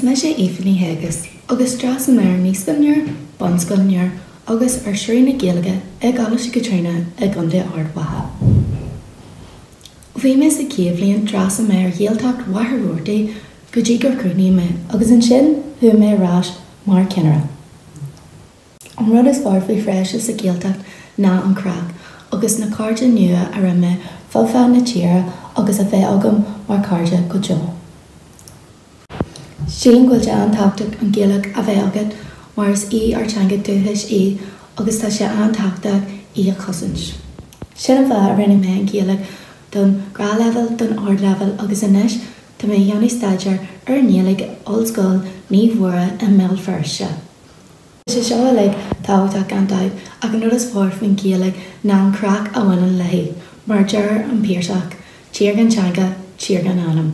Is mise Aoife Ní Theaghaigh agus d'fhreastail mé ar Naíscoil Nua, Bunscoil Nua agus ar Sraith na Gaeilge i gColáiste Chaitríona i gContae Ard Mhacha. Bhí mé sa chéad bhliain d'fhreastail mé ar Ghaeltacht Mhachaire Rabhartaigh go dtí gur chríochnaigh mé agus ansin chuaigh mé ar ais mar cheannaire. An rud is fearr faoi thréimhse sa Ghaeltacht ná an craic agus na cairde nua a rinne mé fud fad na tíre agus a bheidh agam mar chairde go deo. Sílim go bhfuil sé an-tábhachtach an Ghaeilge a bheith agat mar is í ár teanga dúchais í agus tá sé an-tábhachtach í a chosaint. Sin an fáth a rinne mé an Ghaeilge don ghnáthleibhéal don ardleibhéal agus anois tá mé ag déanamh staidéar ar an nGaeilge i Ollscoil Naomh Mhuire i mBéal Feirste. Tá sé seo uilig tábhachtach gan dabht, ach an rud is fearr faoin Ghaeilge ná an craic a bhaineann léi. Mar a deir an Piarsach, tír gan teanga, tír gan anam.